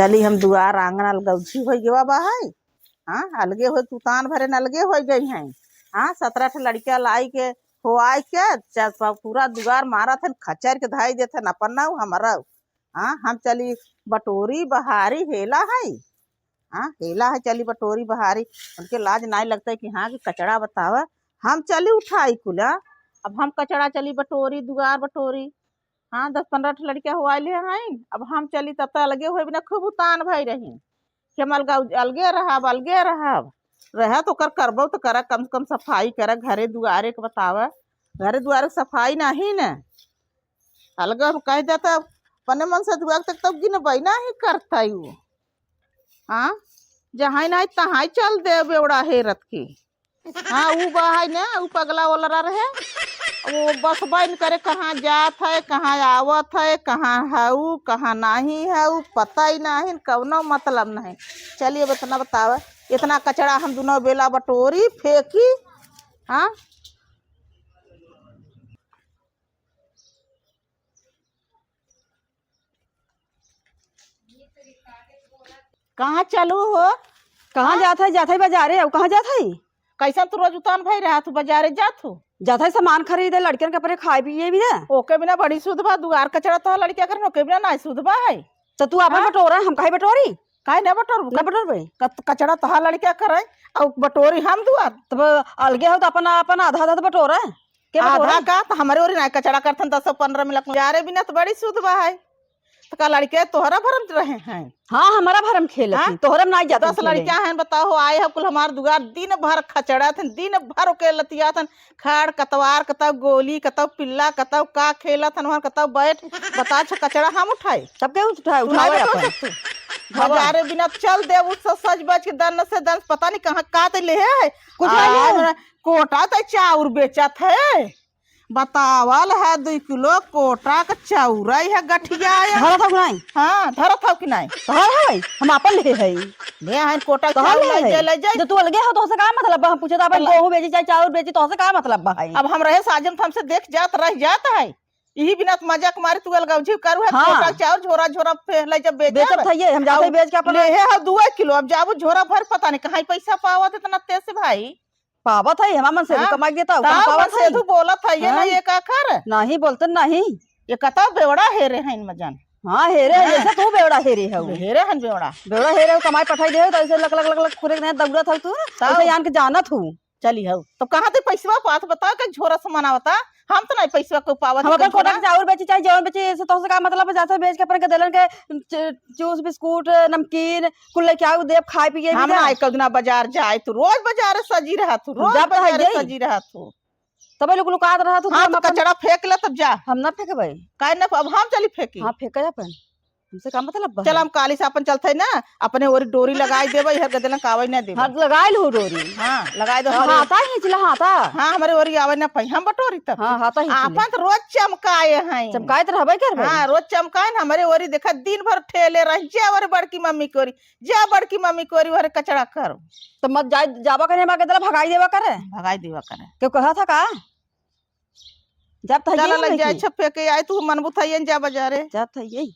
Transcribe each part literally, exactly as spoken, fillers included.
चली हम दुआर आंगन अलगौझी होइ गवा बा है। हाँ, अलगे होइ, तुतान भरे न अलगे होइ गई हैं। हाँ, सतरह ठे लड़किया लाई के, होआई के, च-, प-, पूरा दुआर मारत हन, खचर के धाई देत हन, अपन नाऊ, हमरा। हाँ, हम चली बटोरी बहारी हेला है। हाँ, हेला है, चली बटोरी बहारी। उनके लाज नाई लगता है कि हाँ, कि कचड़ा बतावा। हम चली उठाई कुला। अब हम कचड़ा चली बटोरी, दुआर बटोरी। हाँ, दस पन्द्रह ठे लड़किया होआई ले हैं। अब हम चली तब तक अलगे होइ बिना खूब उतान भई रही। कि हम अलगा, अलगे रहब, अलगे रहब। रहे तो ओकर करबो तो करा, कम से कम सफाई करा, घरे दुआरे के बतावा। घरे दुआरे के सफाई नहीं न। अलगा हम कह देता, अपने मन से दुआर तक तब गिनबई नहीं करता उ। हाँ, जहाँ नहीं तहाँ चल दे बेवड़ा हेरत की। हाँ, उ बा है ना, उ पगला ओलरा रहे। वो बस बन करे, कहाँ जात है, कहाँ आवत है, कहाँ हऊ, कहाँ नहीं हऊ, पता ही नहीं, कौनो मतलब नहीं। चलिए, अब इतना बतावा, इतना कचड़ा हम दुनो बेला बटोरी, फेंकी। हाँ, कहाँ चलू हो? कहाँ हाँ? जात है? जात है बजारे। अउ कहाँ जात है? कैसन तू रोज उतान भई रहा, तू बजारे जात हो? जात है सामान खरीदे, लड़कियन के अपने खाए पिए भी दे। ओके बिना बड़ी सुध बा, दुआर कचड़ा तो लड़किया करन, ओके बिना नाई सुध बा है। तो तू आपन हाँ? बटोरा, हम काहे बटोरी? काहे ना बटोरबू? ना बटोरबे। कत-, कचड़ा तोहार लड़किया करे, अउ बटोरी हम दुआर। तब अलगे हो तो अपन, अपन आधा आधा तो बटोरा। के बटोरा? आधा का? तो हमरे ओरी ना कचड़ा करथन, दस पन्द्रह मिनट में। जा रे बिना तो बड़ी सुध बा है। तो का लड़के तोहरा भरम रहे हैं? हाँ, हमारा भरम खेलत हाँ? हैं, तोहरा में ना जात दस खेले। लड़किया हैं, बताओ, आए हो कुल हमार दुआर, दिन भर खचड़त हैं, दिन भर ओके लतियात हैं, खड़, कतवार, कतौ गोली, कतौ पिल्ला, कतौ का खेलत हन, वहाँ कतौ बैठ, बता छ कचड़ा हम उठाई? तब के उठाए, तू उठावे नहीं अपन। बटोर सकतू। हवा। बजारे बिना चल दे, उ स-, सज बज के दन से दन, पता नहीं कहाँ का ते ले है। कुछ नहीं आ, ले। मेरा कोटा ते चाउर बेचत है। बतावल है, दुई किलो कोटा का चाउर है, गठिया है। धरत हौ कि नहीं? हाँ, धरत हौ कि नहीं? तोहर है, हम आपन ले है। ले हन कोटा तोहर चाउर ले ले है। जाए, ले जाए। जो तू अलगे हो, तोहसे का मतलब बा? हम पूछे तो अपन तोला- गेहूं बेची चाहे चाउर बेची, तोहसे का मतलब बा है? अब हम रहे साजन तो हमसे देख जात रह जात है। यही बिना तो मजाक मारे तू अलगौझी करू है, हाँ। कोटा चाउर झोरा झोरा पे ले जब बेचब। बेचब था ये, हम जाते अब बेच के अपन ले है, हाँ, दुआ किलो, अब जाबू झोरा भर, पता नहीं कहाँ पैसा पावत इतना तेज से भाई। पावत है, हमार मन से हाँ। कमाई देता, ताव कहाँ पावत मन से है? तू बोलत है, ये हाँ। नहीं, ये का कर? नहीं बोलते नहीं। ये कतौ बेवड़ा हेरे हैं इन मजन। हाँ, हेरे है, हाँ। जैसे तू बेवड़ा हेरे है वो। हेरे हन बेवड़ा। बेवड़ा हेरे हो, कमाई पठाई दे हो, तो ऐसे लक, लक, लक, लक, खुरे के नहीं दौड़त हो तू, ताव। ऐसे यान के जानत हूँ। चली हो। तो कहाँ ते पैसवा पात बताओ, के झोरा से मनावता? हम तो नहीं पैसवा को पावत हम अपन कोटा के चाउर बेची, चाहे जौन बेची, ऐसे तोहसे का मतलब है, जाते बेच के अपन के देलन के च-, चूस बिस्कुट, नमकीन, कुल लेके आऊ, देब खाए पिए भी हम ना। ना एक दिना बाजार जाए, तू रोज बाजार सजी रहा, तू हम रोज जाब तो है बाजार यही। सजी रहा तू। तबे लोग लुकात रहा तू, हाँ, हम तो अपन कचड़ा फेंक ले तब जा। हम ना फेंकबे। काहे ना, अब हम चली फेंकी। हाँ, फेंके अपन। हमसे का मतलब बा? चल, हम काली से अपन चलते ना, अपने ओरी डोरी लगाई देबे, इहर गदेलन कावे ना देबे। हाँ, लगाई लू डोरी। हाँ, लगाई दो हाँ, हमरे। हाथा ही चिला हाथा। हाँ, हमरे ओरी आवे ना पाई, हम बटोरी तब। हाँ, हाथा ही चिला। आपन तो रोज चमकाए हैं। चमकाए तो रहबे करबे। हाँ, रोज चमकाए ना, हमरे ओरी देखा दिन भर ठेले रही, जे ओरी बड़की मम्मी के ओरी, जे बड़की मम्मी के ओरी ओरे कचड़ा करो। तो मत जाए, जाबा करे, माँ के दला भगाई देबा करे। भगाई देबा करे। क्यों कहा था का? जब तो चला ये लग नहीं जाए, की। छप्पे के आए, तू मनबू था ये जा बाजारे। जब तो ये।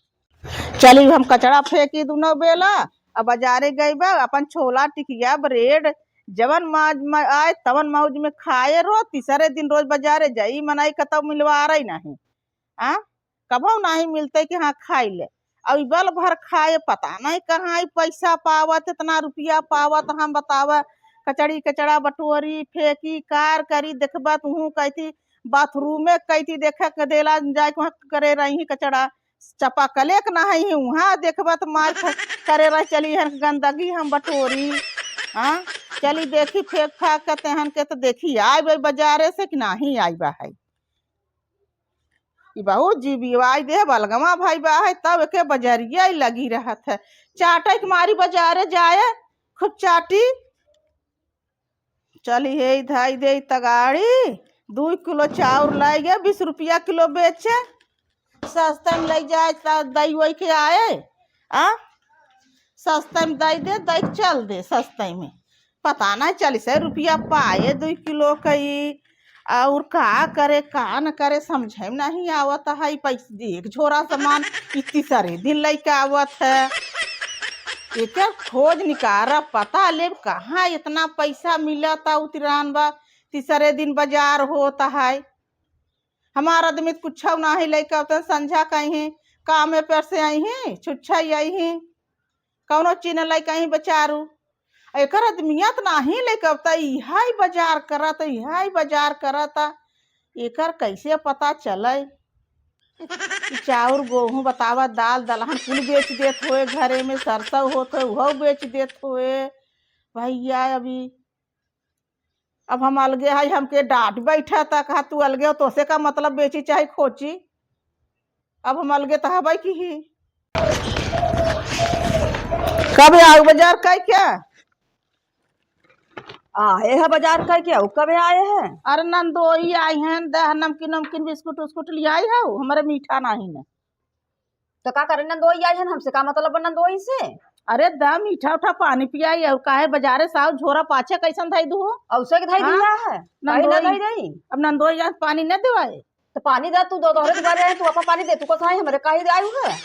चली हम कचड़ा फेंकी दुनो बेला, अब बाजारे गई बा, अपन छोला, टिकिया, ब्रेड, जवन मौज में आए, तवन मौज में खाए रो, तीसरे दिन रोज बाजारे जाई, मनाई कतौ मिलवा रही नहीं। आ? कभौ नहीं मिलते कि हाँ खाई ले। और बल भर खाए, पता नहीं कहाँ ई पैसा पावत, इतना रुपया पावत, हम बतावा, कचड़ी, कचड़ा, बटोरी, फेंकी, कार करी, देखबा तुहूँ कहती, बाथरूमे कहती, देखे के देला, जाए के वहाँ करे रही कचड़ा, चपा कले के ना है, वहाँ देखबा तो मार ख-, करे रही, चली हन गंदगी हम बटोरी, हाँ, चली देखी फेंक फाक के तेहन के तो देखी, आए बे बाजारे से कि नहीं आए बा है। ई बहुत जीबियाई दे बलगमा भाई बा है, तब एके बजरिया ही लगी रहत है। चाटे के मारी बजारे जाए, खूब चाटी। चली हे धाई दे तगाड़ी, दुई किलो चाउर लाई गए, बीस रुपया किलो बेचे। सस्ते में ले जाए, त दई वई के आए, आ? सस्ते में दई दे, दई के चल दे सस्ते में। पता नहीं चालीस रुपया पाए दुई किलो कई, और का करे, का न करे, समझे में नहीं आवत है। पैस-, एक झोरा सामान ई तीसरे दिन लेके आवत है। एकर खोज निकारा, पता लेब कहाँ इतना पैसा मिलता उतिरान बा। तीसरे दिन बाजार होत है। हमार आदमी त कुछौ नाहीं लइके आवतन, संझा कहीं कामे पर से अइहीं, छुच्छा अइहीं, कौनो चीज न लइके अइहीं बेचारू। एकर आदमिया त नाहीं लइके आवता, इहाई बाजार करत, इहाई बाजार करत। एकर कैसे पता चले? चाउर, गोहूँ बतावा, दाल, दलहन कुल बेच देत होए, घरे में सरसों होत होए, उहौ बेच देत होए। भइया, अभी अब हम अलगे हई, हमके डाँट बैठा त कहा, "तू अलगे हो, तोसे का मतलब बेची चाहे खोची?" अब हम अलगे त हबै की ही। कब आउ बाजार कइ के? आए है बाजार कइ के, आउ कब आए है? अरे नंदोई आई हैं, दह नमकीन, नमकीन बिस्कुट उस्कुट लियाई है, हमरे मीठा नाहीं न। तो का करे नंदोई आई हन, हमसे का मतलब बा नंदोई से? अरे दा मीठा उठा पानी पियाई, और काहे बाजारे साव झोरा पाछे कैसन धई दू? औसे के धई हाँ? दिया है, कहीं ना नंदोई। धई दई। अब नंदोई जात पानी न देवाए। तो पानी दा तू, दो तोहरे दुआरे आए, तू अपन पानी दे, तू कसाई हमरे काहे दे आयु है?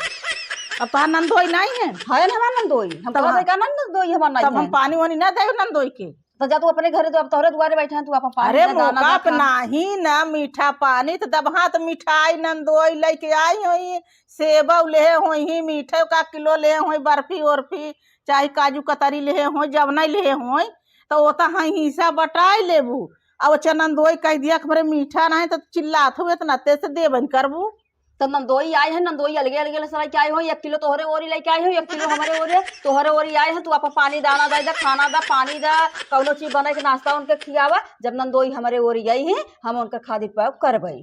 अब तोहार नंदोई नाहीं है? है ना हमार नंदोई, हम तब तोहरे हाँ। का नंदोई हमार नाहीं तब हम है। पानी वानी न दे नंदोई के। तो जा तू अपने घरे, तो अब तोहरे दुआरे बैठे हैं, तू अपन पानी अरे दे, दाना मौका दे, पे खाना। नाहीं ना मीठा पानी, तो दबहा तो मिठाई नंदोई लइके आई होई, सेबौ लेहे होई, मीठे का किलो लेहे होई, बर्फी ओर्फी, चाहे काजू कतरी लेहे होई, जवना लेहे होई, तो ओता हाँ हिस्सा बटाई लेबू। अब ओचा नंदोई कह दिया कि हमरे मीठा नाहीं, तो चिल्लात हुए, तो नते से देबन करबू। तो नंदोई आए हैं, नंदोई अलगे अलगे लसराई के आए हो, एक किलो तोहरे ओरी लेके आए हो, एक किलो हमरे ओरी, तोहरे ओरी आए हैं, तू आपन पानी दाना दे दे, खाना दा, पानी दा, कौनो चीज बने के नाश्ता उनके खियावा। जब नंदोई हमरे ओरी आई हैं, हम उनके खादी पाव करबई।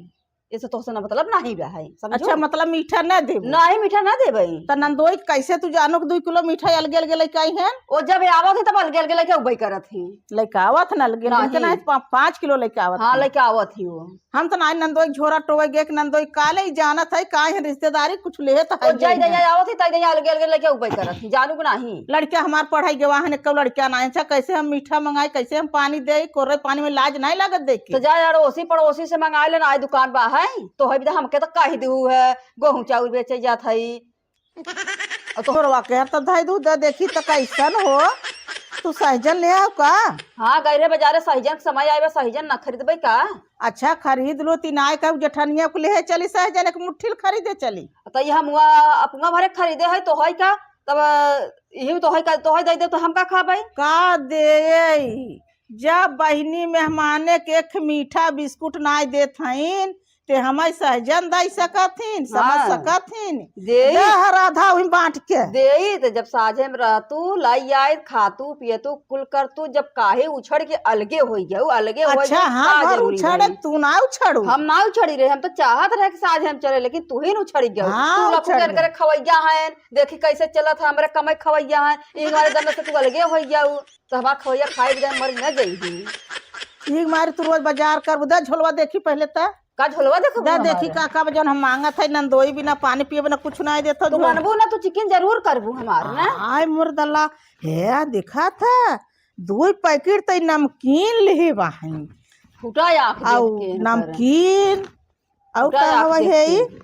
ऐसे तोहसे ना मतलब नाहीं बा है, समझू? अच्छा, मतलब मीठा ना देबू? नाहीं, मीठा ना देबई। त नंदोई कैसे तू जानू कि दुई किलो मीठा अलगे अलगे लेके आई हैं? ओ जब आवत है तब अलगे अलगे लेके उबई करत ही। लेके आवत ना अलगे, नाहीं। लेकिन आज पा-, पाँच किलो लेके आवत हाँ, ही। लेके आवत ही वो। हम त नाहीं नंदोई झोरा टोवे गे कि नंदोई काले ही जानत है, का है रिश्तेदारी, कुछ लेहे त है ओ जय नहीं है। दैया आवत ही, तय दैया अलगे अलगे लेके उबई करत ही, जानू कि नाहीं? लड़का हमार पढ़ाई गवा है, एको लड़का नाहीं, अच्छा, कैसे हम मीठा मंगाई, कैसे हम पानी देई, कोरे पानी में लाज नाहीं लागत देख के? तो जा यार, ओसी पड़ोसी से मंगाई लेना, आई दुकान बा है, तो है भी तो हमके तो कह दू है, गोहूँ चाउर बेचे जात है। और तोहरवा के हर तो धई दू, दे देखी त कैसन हो। तू सहजन ले आओ का? हाँ, गई रहे बाजारे, सहजन के समय आए बा, सहजन ना खरीदबे का? अच्छा, खरीद लो, तीन आए का जेठनिया को लेहे चली सहजन, एक मुट्ठी खरीदे चली। तो ये हम हुआ अपना भरे खरीदे है तो है का? तब यही तो है का, तो है दे दे तो हम का खाबे? का दे? जब बहिनी मेहमाने के एक मीठा बिस्कुट नाय देत हईन, ते हमार सहजन दई सकत हिन, समझ हाँ। सकत हिन। देई। दे हर आधा वही बाँट के। देई, त जब साझे में रहतू, लाई आए, खातू, पियतू, कुल करतू, जब काहे उछड़ के अलगे होई गए, उ अलगे होई अच्छा, गए, हाँ, का घर जरूरी उछड़े, रही? तू ना उछड़ू। हम ना उछड़ी रहे, हम तो चाहत रहे कि साझे में चले, लेकिन तू ही न उछड़ी गए। हाँ, तू लखू उछड़ के गए। करे खवैया है, देखी कैसे चलत है, हमरे कमाई खवैया है, ई हमारे दम से तू अलगे होई गए, तो हमार खवैया खाए बजाय मर न जइही। ई मारे तू रोज बाजार करबू, दा झोलवा देखी पहले त। का झोलवा देखबू दा हमारे? देखी का, का जौन हम मांगत है, नंदोई बिना पानी पिए बिना कुछ ना देत हो तू झोल। मनबू ना, तू चिकिन जरूर करबू हमार ना। आय मोर दला, हे देखा था, दो पैकेट त नमकीन लेहे बाहन। फूटा आँख देख आउ के इनकर। नमकीन, आउ फूटा का आँख हवा देख है के। ई?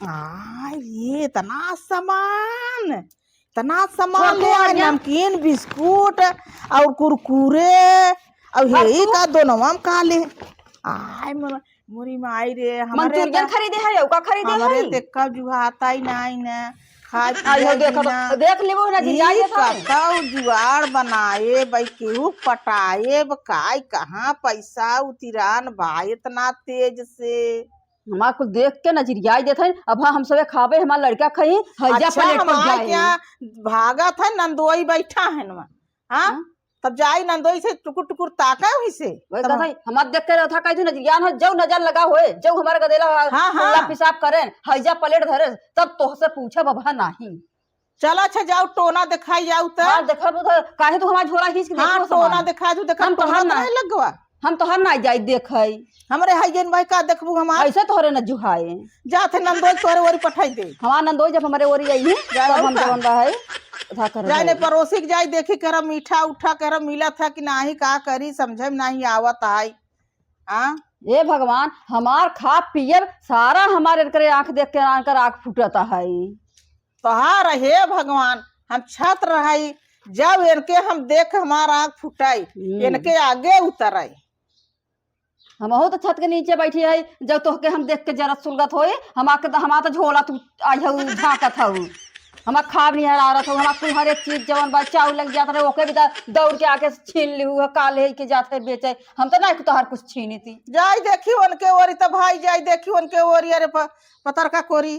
आ, ये इतना सामान, इतना सामान छोटको ले आए, हरिया। नमकीन, बिस्कुट और कुरकुरे और और हे ई तू? का दोनों हम का ले। आय मोर, मोरी माई रे, हमरे मंचूरियन त-, खरीदे है, का खरीदे हमरे है? तेका जुहाता ही नाई न, खाए आई हो, पिए देखो तो, बिना। देख लेबो ना, ई जिंदा ये था। कतौ जुआड़ बनाए, बई केहू पटाए, ब-, काय कहाँ पैसा उतिरान बा इतना तेज से। हमार कुल देख के नजरिया ही देत है। अब हाँ, हम सबे खाबे, हमार लड़का खाई, हैजा अच्छा, प्लेट पर हमार जाए। क्या भागत है, नंदोई बैठा है न, हाँ? हाँ? तब जाई नंदोई से टुकुर टुकुर ताका वही से। वही तब कहत है, हमार देख के रहा था, कही थी नजरिया न, जो नजर लगा होए, जो हमारे गदेला हाँ, हाँ। कुल्ला पेशाब करें, हैजा प्लेट धरे, तब तोहसे पूछब अब हाँ नाही। चला, अच्छा, जाओ, टोना देखाई जाओ त। हाँ, देखा तो, काहे तू हमार झोला खींच के हाँ, देखबो टोना सामान? देखा दू, देखा, हम तो टोना हम तो ना, नहीं लगवा। हम तो हम ना जाई देखई। हमरे हइयन भाई का देखबू हमार? ऐसे तोहरे न जुहाए। जात है नंदोई तोहरे ओरी पठाई दे। हमार नंदोई जब हमरे ओरी आई है, जाए तब और हम का? जवन बा है, उठा कर जाए ने जाए। पड़ोसी के जाए, देखी केरा मीठा उठा केरा मिलत है कि नाही, का करी, समझे में नाही आवत आई। हाँ? ए भगवान, हमार खा पियब सारा हमार इनकरे आँख देख के इनकर आँख फूटत है। तोहार हे भगवान, हम छत रहई, जब इनके हम देख हमार आँख फुटाई, हम्म। इनके आगे उतराई। हमहू तो छत के नीचे बैठी है, जब तोहके हम देख के जरत सुलगत होई, हम आके तो, हमार तो झोला तू आई हऊ, झाँकत हऊ। हमार खाब निहरारत हऊ, हमार कुल हर एक चीज जवन बा, चाउर लग जात रहे, ओके भी द-, दौड़ के आके छीन लिहू, का लेके जात है बेचे। हम तो ना तोहार कुछ छीनी थी। जाई देखी उनके ओरी, तो भाई जाई देखी उनके ओरी, अरे प-, पतरका कोरी।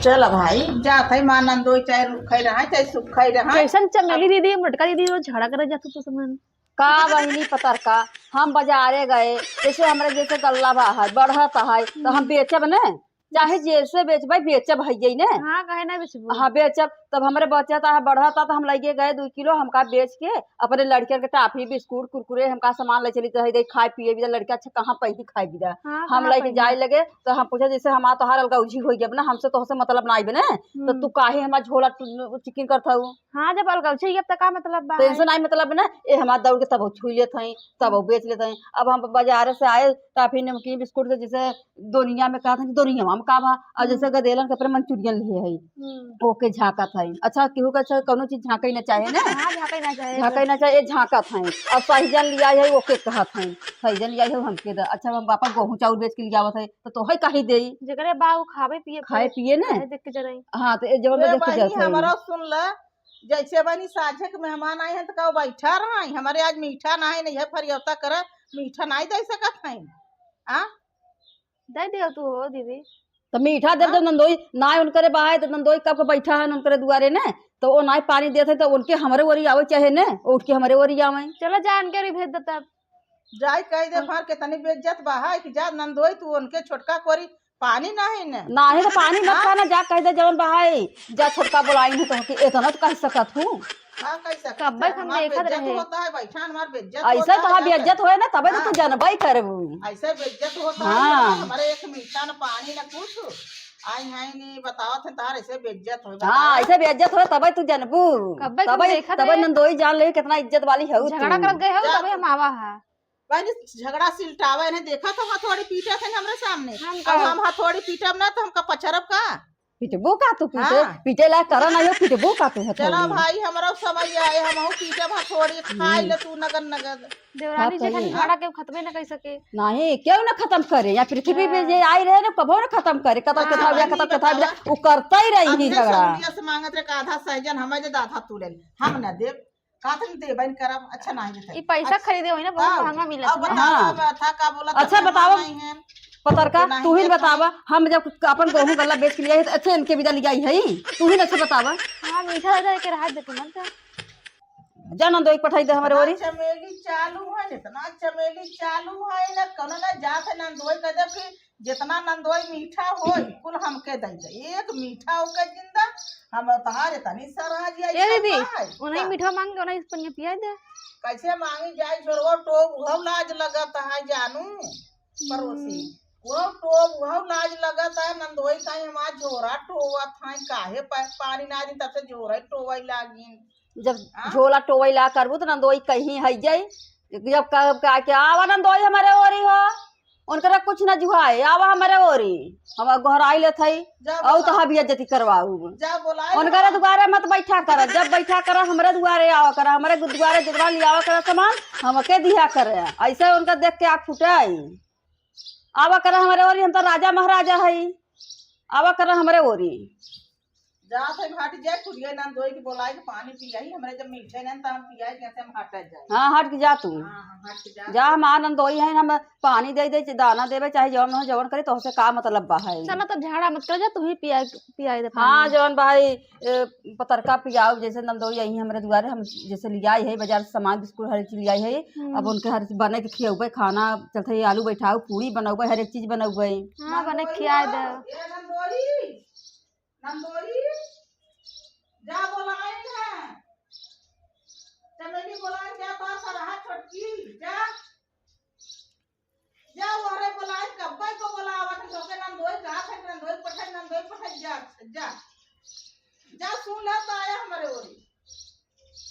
चल भाई, जात है माँ नंदोई, चाहे रुखई रहा, चाहे सुखई रहा। कैसन चमेली दीदी, मोटका दीदी, वो झगड़ा करे जात तो समन। का बहिनी पतरका, हम बजारे गए, जैसे हमरे जैसे गल्ला बा है, बढ़त है, तो हम हम्म। बेचब ने, चाहे जैसे बेचबै, बेचब है यही ने। हाँ, काहे ना बेचबू? हाँ, बेचब। तब हमरे बचत है, बढ़त है, तो हम लइके गए दुइ किलो, हमका बेच के अपने लड़कियन के टाफी, बिस्कुट, कुरकुरे, हमका सामान ले चली, तो है दे खाए पिए भी, लड़का अच्छा कहाँ पइही खाए भी। हाँ, हम कहाँ लइके पइही? जाए लगे, तो हम पूछे, जैसे हमार तोहार अलगौजी होई गब ना, हमसे तोहसे मतलब ना आइबे ने, तो हम्म। तू काहे हमार झोला टु-, चिकिन करत हऊ? हाँ, जब अलगौजी होई गब, तो का मतलब बा? तो इनसे ना मतलब ना, ए हमार दौड़ के तब छुई लेत हई, तब हम्म। बेच लेत हई। अब हम बाजार से आए, टाफी, नमकीन, बिस्कुट से जैसे दुनिया में कहत हई, दुनिया में का बा? और हम्म। जैसे गदेलन के अपने मंचूरियन लिए हई, हम्म। ओके झाँकत हई। अच्छा, केहू के अच्छा कौनो चीज झाँकई ना चाहे ना? हाँ, झाँकई ना चाहे। झाँकई ना चाहे, ये झाँकत हई। और सहजन लियाई है, ओके कहत हई, सहजन लियाई है, हमके द। अच्छा, हम बापा गेहूँ चाउर बेच के लियावत है, तो तोहे काहे देई? जेकरे बा, उ खावे पिए खाए परे। पिए ना? काहे देख के जराई? हाँ, तो ये जवन ये देख के बहिनी, जरत हई। हमरो सुन ल, जैसे बनी साझे के मेहमान आए हैं, तो कहो बैठा रहा, हमरे आज मीठा ना है, नहीं है, फरियौता करे, मीठा नहीं दे सकत हैं। आ? दे दियो तू हो दीदी। तो मीठा दे हाँ? दे नंदोई, ना उनकरे बहाए तो नंदोई कब के बैठा है उनकरे दुआरे ने, तो वो ना पानी देत है तो उनके हमरे ओरी आवे चाहे ने, उठ के हमरे ओरी आवे। चलो जा उनके ओरी भेज दे तब। जाई कह दे हाँ। भार कितनी बेइज्जत बहाए कि जा नंदोई तू उनके छोटका कोरी पानी नहीं ने। नाही तो पानी मत हाँ? खाना, जा कह दे जवन बहाए, जा छोटका बोलाई है तो के इतना तो कह सकत हूँ। हाँ, कैसे? कब्बे हम हमार देखत बेइज्जत रहे। होता है, बैठा हमार बेइज्जत ऐसे होता तो है हाँ, यहाँ पे। बेइज्जत होए ना, तबे तो तू हाँ। जनबई करबू। ऐसे बेइज्जत होता हाँ। है, हमारे एक मीठा न पानी न कुछ। आई हैं नी, बतावत है तार ऐसे बेइज्जत होए, हाँ, बताओ। ऐसे बेइज्जत होए, तबे तू जनबू। कब्बे तुम तबे, देखत तबे रहे। नंदोई जान ले कितना इज्जत वाली है तू। झगड़ा करत गए हो, जा तबे तू। हम आवा है। बहनी, झगड़ा सिलटावे ने, देखा तो हथौड़ी पीटे थे हमरे सामने। हम अब का? हम हथौड़ी पीटब ना तो हमका पछरब का? पिटबो का तू पीटे? हाँ। पीटे लायक करा नहीं हो, पिटबो का तू चलो हथौड़ी? भाई, हमरो समय आए, हमहू पीटब हथौड़ी, खाई हम्म। ले तू नगद नगद। देवरानी हाँ, जेठन सही। झगड़ा के खत्मे न कर सके। नहीं, क्यों ना खत्म करे? या पृथ्वी पे हाँ। जे आई रहे ना, कबो ना खत्म करे। कतल हाँ, के था, भाई, कतल के था, बतावा। वो करता ही रही अब ही ये झगड़ा। सौंदिया से मांगत रहे, आधा सहजन हमें दे, आधा तू ले ले। हम ना देब। का तुम देबे न करब, अच्छा नाही देते। ई पैसा अच्छा। खरीदे होई ना, बहुत तब, महंगा मिलत अब बा। बताओ, हाँ। अब था का बोला, अच्छा, तब बताओ। नहीं है। पतरका, तो नहीं तू ही देता बतावा, है। हम जब अपन गेहूं गल्ला बेच के लियाई है, तो अच्छा इनके विदा लियाई है, तू ही अच्छा बतावा। हाँ, मीठा हो जाए के रहा दे तुमन तो। जा नंदोई पठाई दे हमरे ओरी। इतना चमेली चालू है, इतना चमेली चालू है, ना कोनो ना जात है, नंदोई कह दे कि जितना नंदोई मीठा होई, कुल हमके दे दे। एक मीठा ओके जिंदा, हम तहार इतनी सराज ये ऐसा दीदी, का है? उन्हीं का? मीठा मांग के उन्हीं पनिया पिया दे। कैसे मांगी जाए झोरवा टोब, उहव लाज लगत है जानू, पड़ोसी। हम्म। उहव टोब, उहव लाज लगत है, नंदोई कहीं हमार झोरा टोवत है, काहे प-, पानी ना दी, तब से झोरा टोवई लागिन। जब हाँ? झोला टोवई ला करबू, तो नंदोई कहीं है जाई, जब कब का के, "आवा नंदोई हमरे ओरी हो, उनकरे कुछ न जुहाए, आवा हमरे ओरी।" हम गोहराई लेत हई, जा औ बोला। तो हबी इज्जती करवाऊ। जा बोला, उनकरे जा। दुआरे मत बैठा कर, जब बैठा कर हमरे दुआरे आवा कर, हमरे दुआरे जितना लियावा कर सामान, हमके दिया कर। ऐसे उनका देख के आँख फुटे आई। आवा कर हमरे ओरी, हम तो राजा महाराजा हई, आवा कर हमरे ओरी। जात है भाट जाए, खुदिया नंदोई के बोलाई के पानी पियाई, हमरे जब मीठे नन त हम पियाई, जैसे हम हट जाए। हाँ, हट के जा तू। हाँ, हम हट के जा। जा, हम आ नंदोई हैं, हम पानी दे दे, दाना देवे, चाहे जवन हो, जवन करे, तोहसे का मतलब बा है? चलो, तब झगड़ा मत कर, जा, तू ही पिया, पियाई दे हाँ, पानी। जवन भाई, ए, पतरका पियाओ, जैसे नंदोई आई हमरे दुआरे, हम जैसे लियाई है, बाजार से सामान, बिस्कुट, हर एक चीज लियाई है। हम्म। अब उनके हर चीज बने के खियौबे, खाना, चलते आलू बैठाओ, पूरी बनौबे, हर एक चीज बनौबे। हाँ, बने नंदोई खियाई हो, दे। ए नंदोई, नंदोई, जा बोलाए ना। चमेली बोलाए, जा तो सरहा छोटकी, जा। जा ओहरे बोलाए, कब्बे को बोलावत है, तोके नंदोई कहा थे, नंदोई पठाई, नंदोई पठाई, जा, जा। जा सुन ले तो आया हमरे ओरी।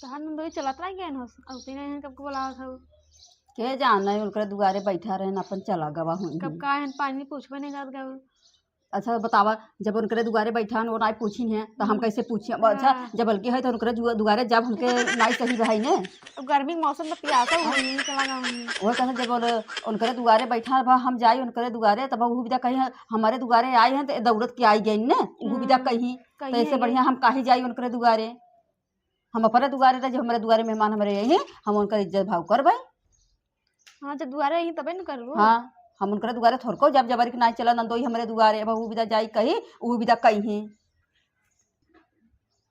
तहार नंदोई चलत रह गए हो, अब तीन हैं कब को बोलावत हो। के जाने, उनकरे दुआरे बैठा रहे, अपन चला गवा हुई। कब का है, पानी पूछबे नहीं करत गए। अच्छा बतावा, जब उनकरे दुआरे बैठा हन, वो नाई पूछी हैं, तो हम हम्म। कैसे पूछी? अब अच्छा, हाँ। जब बल्कि है तो उनकरे जुआ-, दुआरे जब हमके नाई सही भाई ने। अब गर्मी के मौसम में पियासा हुई, चला गया हूँ। वो कहते जब उन-, उनकरे दुआरे बैठा बा, हम जाई उनकरे दुआरे, तब वो विदा कही, "हमारे दुआरे आए हैं तो दौड़त के आई गई ने," वो विदा हम्म। कही। तो कही ऐसे है बढ़िया ये। हम काहे जाई उनकरे दुआरे? हम अपने दुआरे रह, जब हमारे दुआरे मेहमान हमारे आई हैं, हम उनकर इज्जत भाव करबै। हाँ, जब दुआरे आई तबे न करबो। हाँ, हम उनकरे दुआरे थोड़को जब जबरी के नाई चला नंदोई हमरे दुआरे, अब ऊ विदा जाई कही, ऊ विदा कही।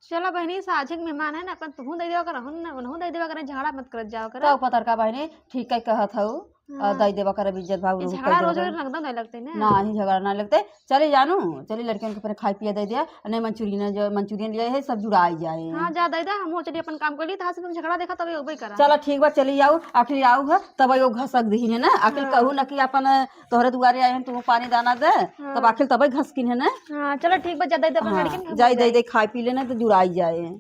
चला बहिनी, साझे के मेहमान है ना, अपन तुहूँ दे देवा कर, हम ना, उनहूँ दे देवा कर, झगड़ा मत करत जावा कर। तो पतरका बहिनी, ठीक है कहत हऊ, हाँ। दे देवा कर, अब इज्जत भाव ये रहू, झगड़ा कर रोज देवा रोज कर। रंगदा नहीं लगते ना। ना, ही झगड़ा ना लगते। चली जानू, चली लड़कियन के पहले खाए पिए दे दिया, नहीं मंचूरियन, जो मंचूरियन लिए है, सब जुड़ाई जाए। हाँ, जा दे दे, हम चली अपन काम कर ली, तो से तुम झगड़ा देखा, तब ये उबे करा। चला ठीक बा, चली आऊ, आखिर आऊ है, तब यो घसक दही है ना, आखिर हाँ। कहू ना कि अपन तोहरे दुआरे आए हैं, तू पानी दाना दे, हाँ। तब आखिर तबे घसकिन है ना। हाँ, चला ठीक बा, जा दे दे अपन हाँ, लड़कियन के, हम जाई दे जाए। दे, खाए पी लेना तो जुड़ाई जाए।